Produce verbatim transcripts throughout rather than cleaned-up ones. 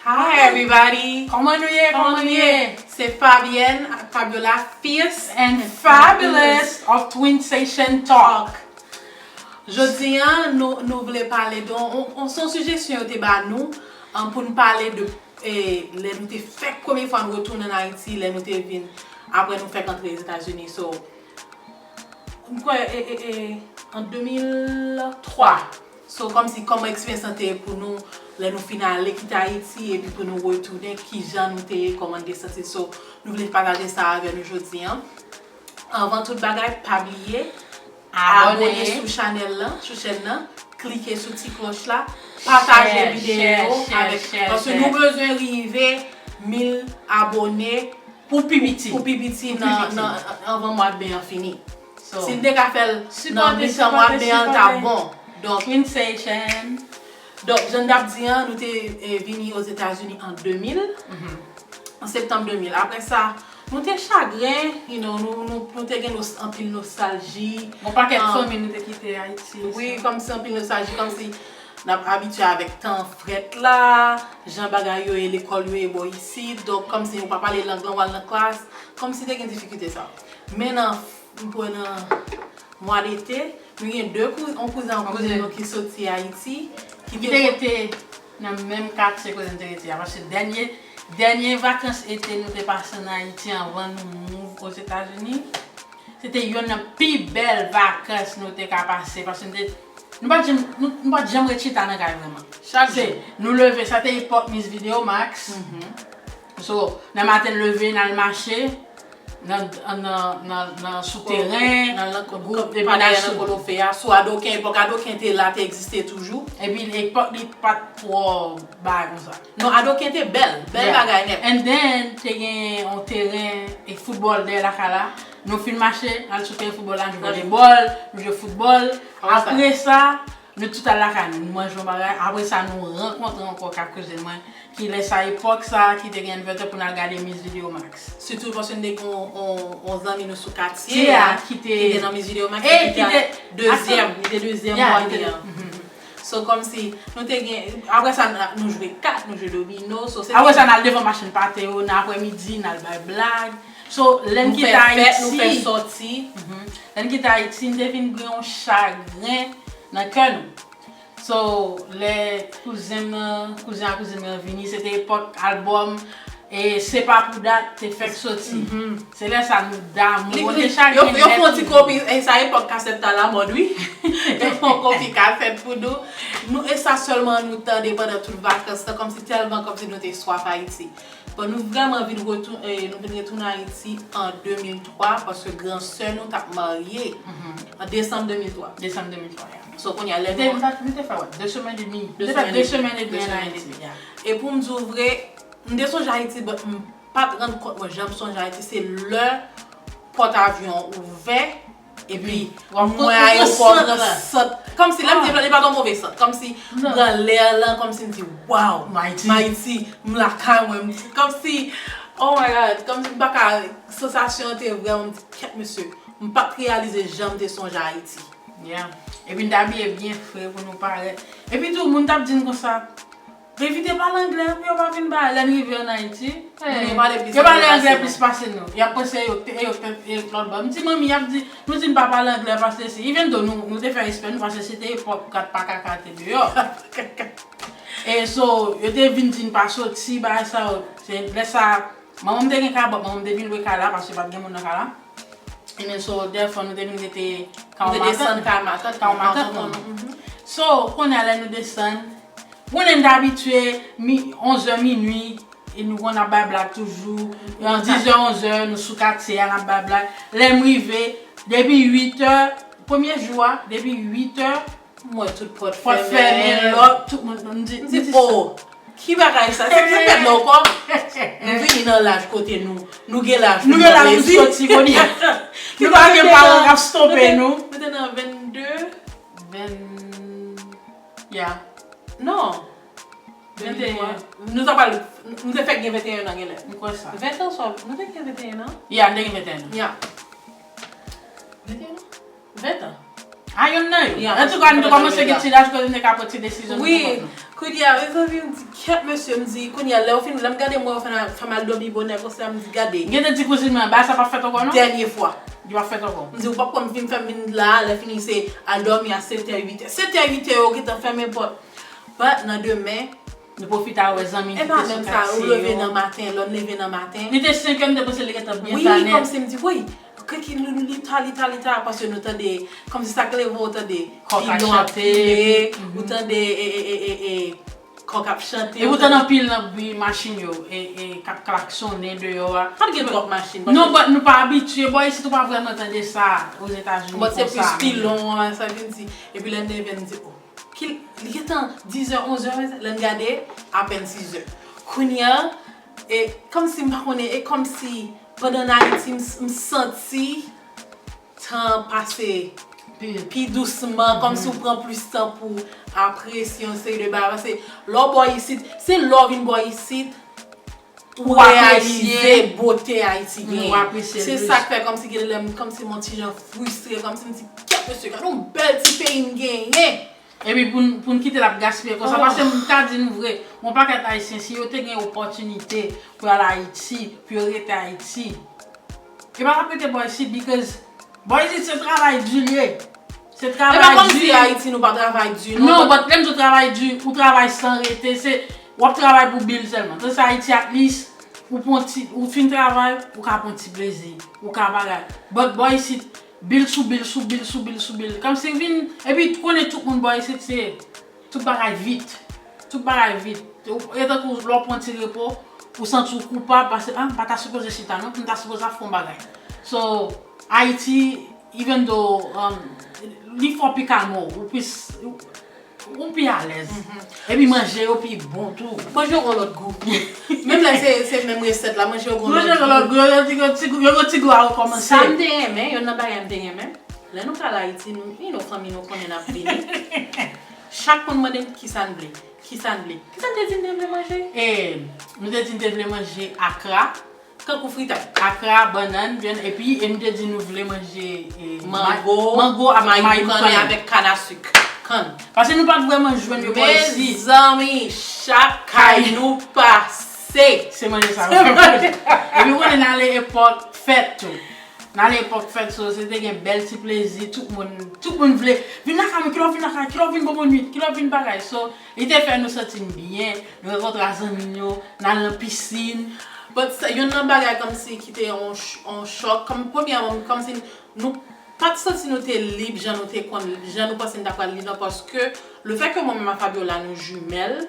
Hi everybody! Kòman nou ye? Kòman nou ye? Se Fabienne ak Fabiola Fierce and Fabulous of Twin Station Talk. Jodi a, nou, nou vle pale de yon, yon, se yon sijesyon yo te ba nou, um, pou n pale de, e, lè nou te fèk premye fwa nou retounen ann Ayiti, lè nou te vin, apre nou fèk antre Ozetazini. So, m kwè, e, e, e, an de mil twa. So, kòmsi kòman eksperyans lan te ye pou nou, lè nou fin ale kite Ayiti, epi pou nou retounen, kijan nou te ye, kòman n te santi. So, nou vle pataje sa avè nou jodi a. Anvan tout bagay, pa bliye abòne sou chanèl lan, sou chèn nan, klike sou ti klòch la, pataje videyo avèk, paske nou bezwen rive mil abòne pou pi piti, pou pi piti nan, nan, anvan mwa de me an fini. So, si n te ka fè l nan mitan mwa de me an, l t ap bon. Donk, Twin Station. Donk, jan n t ap di an, nou te, eh, vini Ozetazini an de mil, an septanm de mil. Apre sa, nou te chagren, you know, nou, nou, nou te gen nos-, anpil nostalji. Yon pakèt fanmi nou te kite Ayiti. Wi, kòmsi anpil nostalji, kòmsi n ap abitye avèk tan frèt la, jan bagay yo ye, lekòl yo ye bò isit. Donk, kòmsi ou pa pale lang lan, w al nan klas, kòmsi te gen difikilte sa. Men nan, m kwè nan mwa dete, nou gen de kou-, yon kouzen, yon kouzin nou ki soti Ayiti, ki te rete nan menm katye kote n te rete a. Paske dènye, dènye vakans ete nou te pase ann Ayiti anvan nou move Ozetazini, se te youn nan pi bèl vakans nou te ka pase. Paske nou te, nou pa t janm, nou, nou pa t janm ret chita nan kay vrèman. Chak jou. Nou leve, sa te epòk Miss Video Max. So, nan maten leve, n al mache, nan, nan, nan, nan sou teren, nan, nan, gwoup, epi n al sou kolofè a, sou adoken, epòk adoken te la, te egziste toujou. Epi epòk li pa t twò bagay konsa. Non, adoken te bèl, bèl bagay nèt. And then, te gen yon teren e foutbòl dèyè lakay la. Nou fin mache, n al sou teren foutbòl la, nou jwe volebòl, nou jwe foutbòl. Apre sa, nou tout al lakay nou, nou manje yon bagay. Apre sa, nou rankontre ankò ak kouzin mwen, ki lè sa epòk sa, ki te gen envètè pou n al gade Miss Video Max. Sitou paske n te gen yon, yon, yon zanmi nou sou katye a, ki te nan Miss Video Max, e ki te dezyèm, li te dezyèm premye an. So, kòmsi, nou te gen, apre sa, n a, nou jwe kat, nou jwe domino. So, se apre sa, n al devan machin pate yo, nan aprèmidi, n al bay blag. So, lè n kite Ayiti, nou fè sòti. Lè n kite Ayiti, n te vin gen yon chagren nan kè nou. So, lè kouzen m nan, kouzen ak kouzin mwen an vini, se te epòk albòm, e Se pa pou dat te fèk soti. Se lè sa nou damou, nou te chagren nèt. Yo, yo fè yon ti kopi, e sa epòk kasèt ta lamòd, wi. Yo fè yon kopi kasèt pou nou. Nou, e sa sèlman nou tande pandan tout vakans lan, kòmsi tèlman, kòmsi nou te swaf Ayiti. Bon, nou vrèman vin retou-, eh, nou vin retounen Ayiti an de mil twa, paske gran sè nou t ap marye an desanm de mil twa. Desanm de mil twa, ya. So, kounye a, lè nou te, nou te fè, wè, de semèn edmi. Nou te fè de semèn edmi an Ayiti, ya. E pou m di w vre, m te sonje Ayiti, but m pa t rann kont mwen jan m sonje Ayiti. Se lè pòt avyon ouvè, epi mwen ayewopò Gran Sant. Kòmsi lè m te pran, li pa t yon move sant. Kòmsi m pran lè lan, kòmsi m di, "Wow, m Ayiti, m lakay mwen." M di, kòmsi, oh my God, kòmsi m pa ka, sansasyon an te vrèman, m di, "Kèt, mesye, m pa t reyalize jan m te sonje Ayiti." Yeah. Epi n t abiye byen fre pou nou parèt. Epi tou, moun t ap di n konsa, "Evite pale anglè pou yo pa vin ba." Lè n rive ann Ayiti, yo pale anglè plis pase nou. Y ap panse yo, yo, yo, yo lòt bò. M di manmi, y ap di, nou di n pa pale anglè pase si. Even though nou, nou te fè respè nou, pase se te epòk kat pa kaka te deyò. E so, yo te vin di n pa soti, bagay sa yo. Se lè sa, manman m te gen kay, but manman m te vin lwe kay la, pase pa t gen moun nan kay la. Ebyen, so, dèfwa nou te vin rete kay yon matant. Kay yon matant nou. So, kounye a lè nou desann, konnen n t abitye, mi-, onzè, minui, e nou konn ap bay blag toujou. Nan dizè, onzè, nou sou katye a, n ap bay blag. Lè m rive, depi uitè, premye jou a, depi uitè, m wè tout pòt fèmen, lòk, tout moun, m di, m di, "Oh, ki bagay sa? Se ki fèt la ankò?" Nou vini nan laj kote nou, nou gen laj pou nou pran plezi. Nou gen laj pou soti kounye a. Nou pa gen paran k ap stope nou. Nou te nan vennde. Venn, ya. Non. Venteyen. Nou ta pral, nou te fèk gen venteyen an genlè. M kwè sa. Ventan swa, nou te gen venteyen an? Ya, nou te gen venteyen an. Ya. Venteyen an? Ventan. A youn nan yo. Yeah, Antouka, nou te paske kòmanse gen ti laj kote n te ka pran ti desizyon nou Wi, pou kont nou. Kounye a, mezanmi, m di, kèt mesye, m di, kounye a, lè w fin, lè m gade mwen, w fè m al dòmi bonè konsa, m di, gade. M gentan di kouzin mwen, bagay sa p ap fèt ankò non. Dènye fwa. Li p ap fèt ankò. M di, ou p ap konn vin fè m vin la, lè fini se al dòmi a sèt è, uit è. Sèt è, uit è, yo gentan fèmen pòt. But nan demen, Nou pwofite a wè zanmi e ki pa te sou menm sa, ou katye leve yo. Nan maten, lè w leve nan maten. Li te senk è, m te panse li gentan byen Wi, ta nèt. Kòmsi m di, wi, kèk li, li, li ta, li ta, li ta, paske nou tande, kòmsi sa k leve w tande, Kòk ap pilon ap chante. Pile, ou tande, e, e, e, e, e, kòk ap chante. E poutan anpil nan bri machin yo, e, e, k ap klaksonnen deyò a. Pa t gen twòp machin. Non, but nou pa abitye, bò isit ou pa vrèman tande sa, Ozetazini But se plis konsa. Pilon an, sa vin di. Epi lè n leve, n di, oh. Ki, li gentan diz è, onz è, lè n gade, apèn sis è. Kounye a, e kòmsi m pa konnen, e kòmsi pandan n Ayiti, m, m santi tan pase Pi- pi dousman, kòmsi ou pran plis tan pou apresye yon seri de bagay. Paske lè w bò isit, se lè w vin bò isit, ou Ou apresye. Reyalize bote Ayiti Ou genyen. apresye l Se plis. Sa k fè kòmsi gen lè m kòmsi m yon ti jan fristre, kòmsi m di, kèt mesye, gade yon bèl ti peyi n genyen. Epi pou n, pou n kite l ap gaspiye konsa, Oh. Paske m ka di nou vre, yon pakèt Ayisyen, si yo te gen opòtinite pou y al Ayiti, pou yo rete Ayiti, yo pa t ap rete bò isit, because bò isit se travay di l ye. Se E pa travay kòmsi di. Ayiti nou pa travay di, non. Non, but lè m di w travay di, ou travay san rete, se, w ap travay pou bil sèlman. Tandis Ayiti, at least, ou pran ti, ou fin travay, ou ka pran ti plezi, ou ka bagay. But bò isit, bil sou bil, sou bil, sou bil, sou bil. Kòmsi vin, epi konnen tout moun bò isit, se tout bagay vit. Tout bagay vit. E tankou lè w pran ti repo, ou santi w koupab, paske, ah, m pa ta sipoze chita, non, m ta sipoze ap fè yon bagay. So, Ayiti, even though, um, li fò pi kalme w, ou pi, ou pi alèz. Epi manje yo pi bon tou. Manje yo gon lòt gou. Menm lè se, se menm resèt la, manje yo gon Manje lòt yo lòt gou. Gou, yo ti, yo ti gou, yo ti gou a rekòmanse. Sa m te renmen, youn nan bagay m te renmen. Lè nou pral Ayiti, nou, you know, fanmi nou konnen n ap vini. Chak moun mande m kisa n vle. Kisa n vle. Kisa n te di n te vle manje? E nou te di n te vle manje akra. Kankou fritay. Akra, bannann, vyann, epi e nou te di nou vle manje e, Mango, mango avèk mayou mayou kannen kannen. Avèk kann a sik. Kann. Paske nou pa t vrèman jwenn yo bò isi. Mezanmi, chak kay nou pase. Se manje sa yo fè manje. Epi ou konnen n ale epòk fèt tou. N ale epòk fèt, so se te gen bèl ti plezi, tout moun, tout moun vle vin lakay mwen, kilè w vin lakay, kilè w vin bonbon nwit, kilè w vin bagay. So, li te fè nou santi n byen, nou rankontre a zanmi n yo, n al nan pisin. But sa, youn nan bagay kòmsi ki te yon ch- yon chòk, kòm premyèman, kòmsi nou pa t santi nou te lib jan nou te konn, jan nou panse n ta pral lib lan, paske le fè ke mwen menm ak Fabiola nou jimèl,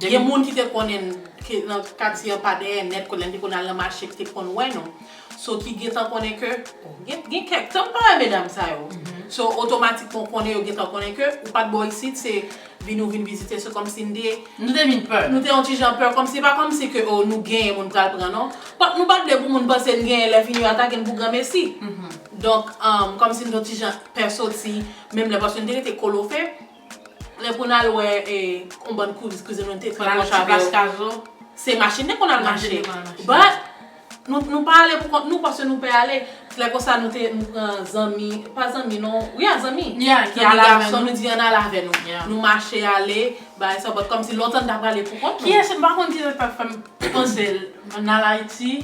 gen moun ki te konnen n ke nan katye an pa dèyè nèt, kote n te konn al nan mache, ki te konn wè nou. So ki gentan konnen ke, oh, gen, gen kèk tan m pa wè medam sa yo. So otomatikman w konnen yo gentan konnen ke ou pa t bò isit, se vin ou vin vizite, se kòmsi n te Nou te vin pè. Nou te yon ti jan pè, kòmsi pa kòmsi ke oh, nou genyen moun pral pran non. But nou pa t vle pou moun panse n genyen lè fini yo atake n pou granmesi. Donk, um, kòmsi n te yon ti jan pè soti, menm lè paske n te rete Kolofe. Lè pou n al wè, e, yon bann kouz- kouzin nou te trè pwòch avè yo. Se machin te konn al mache. But nou, nou pa ale pou kont nou paske nou pè ale. Lè konsa nou te, nou pran zanmi, pa zanmi non, wi a zanmi. Zanmi gason, nou di ann al avè nou. Nou mache ale, bay sa, but kòmsi lontan n ta prale pou kont nou. Kiyès, m pa konn kiyès k ta fè m panse n al Ayiti.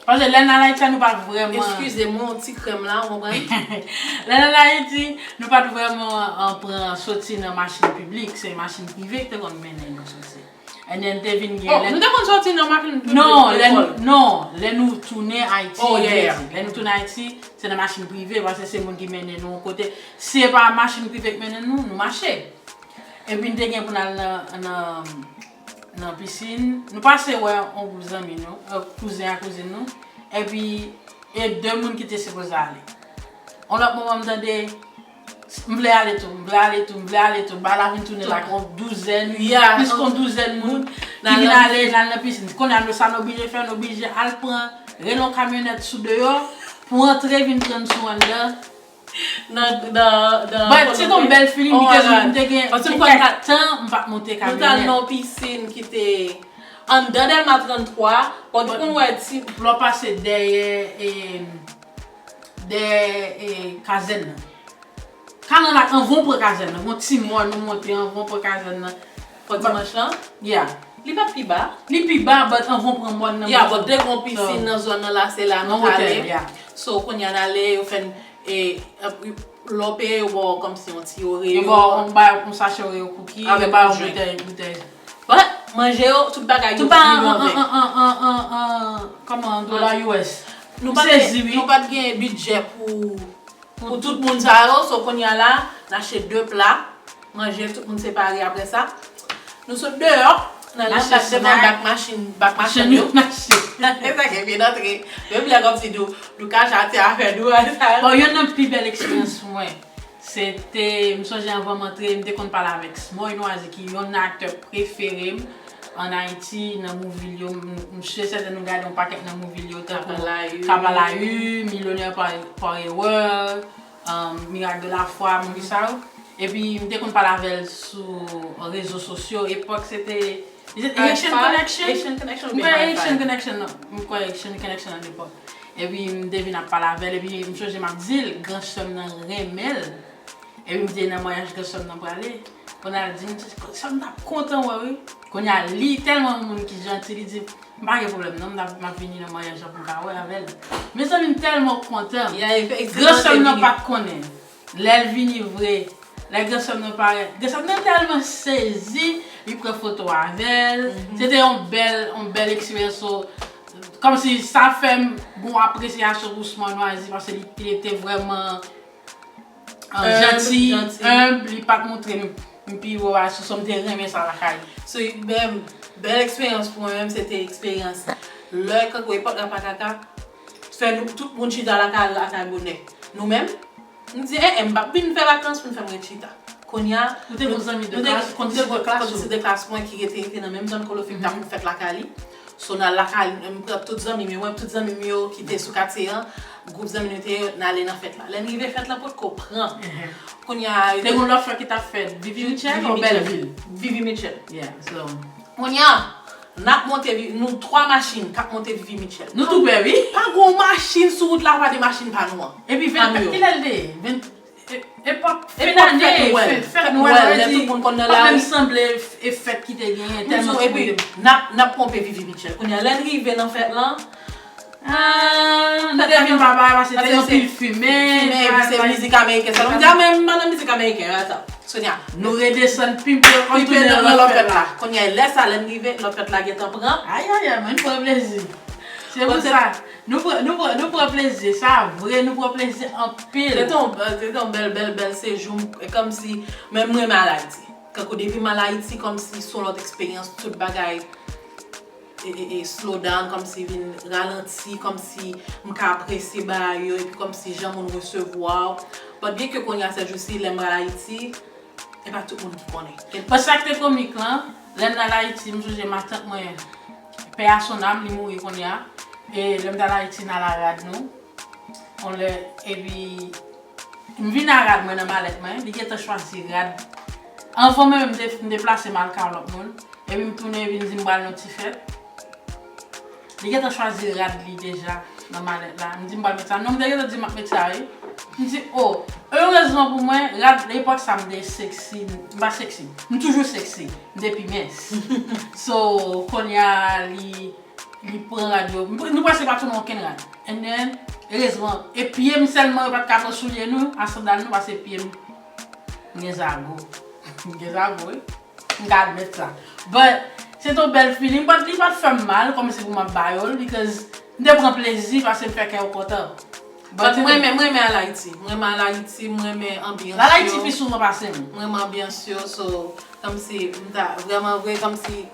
Paske lè n al Ayiti a, nou pa t vrèman. Eskize m, yon ti krèm la, ou konprann? Lè n al Ayiti, nou pa t vrèman an pran soti nan machin piblik, se machin prive ki te konn mennen nou soti. And then te vin gen. Oh, lè nou te konn soti nan machin piblik. Non, lè nou, non, lè nou tounen Ayiti, oh, yeah, yeah. Lè nou tounen Ayiti, se nan machin prive, paske se moun ki mennen nou yon kote. Si se pa machin prive ki mennen nou, nou mache. Epi n te gen pou n al nan, nan, nan pisin. Nou pase wè yon gwoup zanmi nou, eh, kouzen ak kouzin nou. Epi, e de moun ki te sipoze ale. Yon lòt moman m tande, m vle ale tou, m vle ale tou, m vle ale tou. Bagay la vin tounen like yon douzèn, plis ke yon douzèn moun ki vin ale, n al nan pisin. Kounye a, nou, sa n oblije fè, n oblije al pran, rele yon kamyonèt sou deyò, pou antre vin pran n sou anndan. Nan, nan, nan. But se te yon bèl feeling, because m te gen, te gen kèk tan m pa t monte kamyonèt. Nou t al nan yon pisin ki te anndan Dèlma trannntwa, but ou konn wè ti. Lè w pase dèyè, e, dèyè, e, kazèn nan. Pa nan lak, anvan w pran kazèn nan. Gon ti mòn ou monte anvan w pran kazèn nan. Fò dimanch lan? Yeah. Li pa t pi ba? Li pi ba, but anvan w pran mòn nan. Yeah, but de gon pisin nan zòn nan la, se la nou t ale. So, kounye a n ale, yo fè n, e, lè w peye, yo ba w kòmsi yon ti Oreo. Yo ba w, ba w yon sachè Oreo cookie, yo ba w yon boutèy, boutèy. But, manje yo, tout bagay yo fri yo avèk. Tout bagay an, an, an, an, an, an, kòman, dola U S. Nou pa t gen, nou pa t gen bidjè pou, pou tout moun sa yo, so kounye a la, n achte de pla, manje, tout moun separe apre sa. Nou sot deyò, n al nan bak devan, bak machin, bak machann yo. E sa ki vin antre. Menm lè kòmsi nou, nou kache atè a fè nou sa. Bon, youn nan pi bèl eksperyans mwen, se te, m sonje anvan m antre, m te konn pale avèk Smoy Nwazi, ki youn nan aktè prefere m an Ayiti, nan movie l yo. M, m si e sèten nou gade yon pakèt nan movie l yo, tankou Kap a la U, Millionaire Forever, um, Miracle de la Foi, movie sa yo. Epi, m te konn pale avè l sou rezo sosyo. Epòk, se te, is it Haitian Connection? Haitian Connection. M kwè Haitian Connection, non. M kwè Haitian Connection alepòk. Epi, m te vin ap pale avè l, epi m sonje m ap di l, gran sè m nan renmen l. Epi, m te nan maryaj gran sè m nan prale. Kounye a l di m, sè m t ap kontan wè, wi. Kounye a, li tèlman moun ki janti, li di, m pa gen pwoblèm, non, m ap, m ap vini nan maryaj la pou m ka wè avè l. Mezanmi, m tèlman kontan. Gran sè m nan pa t konnen. Lè l vini vre, lè gran sè m nan parèt, gran sè m nan tèlman sezi, li pran foto avè l. Se te yon bèl, yon bèl eksperyans. So, kòmsi sa fè m gon apresyasyon pou Smoy Nwazi, paske li, li te vrèman, euh, janti, enb, li pa t montre m, m pi wo a, so, so m te renmen sa lakay. So, bèl, bèl eksperyans pou mwen menm, se te eksperyans lè kankou epòk la pa kaka, fè nou, tout moun chita lakay, lakay bonè. Nou menm, M di, eh, eh, m p ap vin fè vakans pou n fè m ret chita. Kounye a, nou te gon zanmi de klas, kondisite de klas mwen ki rete, rete nan menm zòn Kolofi, k t ap fèt lakay li. So, n al lakay li, m pran tout zanmi m yo, mwen, tout zanmi m yo ki te sou katye an, gwoup zanmi nou te ye, n ale nan fèt la. Lè n rive fèt la, potko pran. Kounye a, te gon lòt fwa ki t ap fèt, Vivi Mitchell ou Bèlvil? Vivi Mitchell. Yeah, so. Kounye a, n ap monte, nou twa machin k ap monte Vivi Mitchell. Nou tou pè, wi. Pa gon machin sou wout la, pa de machin pa nou an. Epi vennkat, kilè l te ye? Ven, e, epòk fen dane, fèt Nwèl, lè tout moun konn nan lari. Pa menm sanble e fèt ki te genyen, tèlman tout moun te. Epi, n ap, n ap ponpe Vivi Mitchell. Kounye a, lè n rive nan fèt lan, Ah, nou te vin pa bay, paske te gen anpil fimen, fimen, epi se mizik ameriken sèlman. M di, ah, men m pa nan mizik ameriken, atan. Sonia. Nou redesann, pimpe, pimpe nan lòt fèt la. Kounye a, lè sa, lè n rive, lòt fèt la gentan pran. Ay, ay, ay, men nou pran plezi. Se pou sa, nou pran, nou pran, nou pran plezi. Sa vre, nou pran plezi anpil. Se te yon, se te yon bèl, bèl, bèl sejou. E kòmsi, men m renmen al Ayiti. Kankou depi m al Ayiti, kòmsi se yon lòt eksperyans, tout bagay e, e, e slow down, kòmsi vin ralanti, kòmsi m ka apresye bagay yo, epi kòmsi jan moun resevwa w. But byen ke kounye a, sèjousi, lè m al Ayiti, e pa tout moun ki konnen. But sa k te komik lan, lè n al Ayiti, m sonje matant mwen, paix à son âme, li mouri kounye a. E lè m t al Ayiti, n al a rad nou. On lè, epi, m vin a rad mwen nan malèt mwen, li gentan chwazi rad. Anvan menm m te, m te plase m al kay lòt moun, epi m tounen epi m di m pral nan ti fèt. Li gentan chwazi rad li deja nan malèt la. M di m pral met sa. Non, m te gentan di m ap met sa, wi. M di, oh, erezman pou mwen, rad epòk sa m te seksi, m pa seksi. M toujou seksi. M te pi mens. So, kounye a, li Li pran rad yo. Nou prèske pa tounen okenn rad. And then, erezman, e pye m sèlman yo pa t ka pran soulye nou, a sandal nou, paske pye m gen zago. M gen zago, wi. M ka admèt sa. But, se t on bèl feeling, but li pa t fè m mal, kòmsi pou m ap ba yo l, because m te pran plezi, paske m fè kè yo kontan. But mwen menm, mwen renmen al Ayiti. Mwen renmen al Ayiti, mwen renmen anbyans yo. Al Ayiti pi souvan pase m. Mwen renmen anbyans yo, so, kòmsi, m ta, vrèman vre, kòmsi,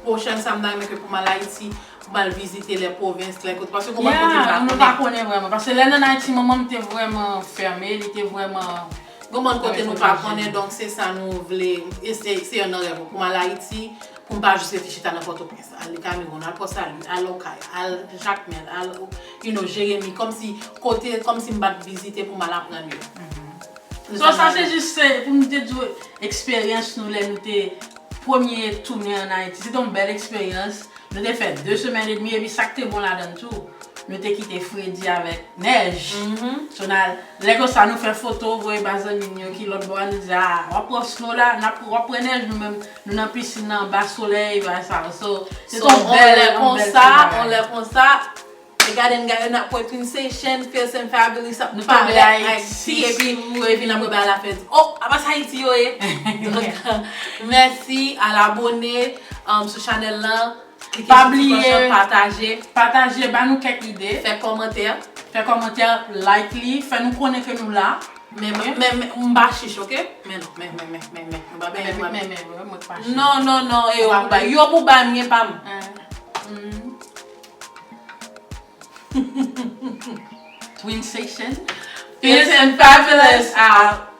pwochèn sa m ta renmen ke pou m al Ayiti, pou m al vizite lè pwovens, lè kote, paske gon bann kote m pa konnen. Yeah, nou pa konnen vrèman. Paske lè n ann Ayiti, manman m te vrèman fèmen, li te vrèman. Gon bann kote nou pa konnen, donk se sa nou vle, e se, se yonn nan rèv mwen, pou m al Ayiti, pou m pa jis rete chita nan Pòtoprens. Al Kamewoun, al Pòsalin, al Okay, al Jakmèl, al, you know, Jeremi, kòmsi kote, kòmsi m pa t vizite pou m al aprann yo. So, sa se jis, se, pou m te di w, eksperyans nou lè nou te premye tounen ann Ayiti. Se te yon bèl eksperyans. Nou te fè de semèn edmi, epi sa k te bon ladan l tou, Nou te kite fredi avèk nèj. So, n al, lè konsa, nou fè foto, voye ba zanmi n yo ki lòt bò a, nou di, "Ah, w ap pran snow la, n ap, w ap pran nèj, nou menm, nou nan pisin nan, anba solèy, bagay sa yo." So, se te yon bèl, yon bèl ti bagay. On lè konsa, e gade n gade n ap wè Twin Station, Fierce and Fabulous ap parèt Ayiti, epi nou vin ap wè bagay la fè di, "Oh, apa sa Ayiti yo ye?" Donk, mèsi, al abone um, sou chanèl lan. Klike sou ti klòch lan, pataje. Pataje, ba nou kèk ide. Fè kòmantè. Fè kòmantè, like li, fè nou konnen ke nou la. Men, men, men, men, m pa chich, oke? Men non, men, men, men, men, men, m pa benyen, m pa benyen. Non, non, non, e yo pou bay, yo pou bay, men pa m. Twin Station. Fierce and Fabulous out.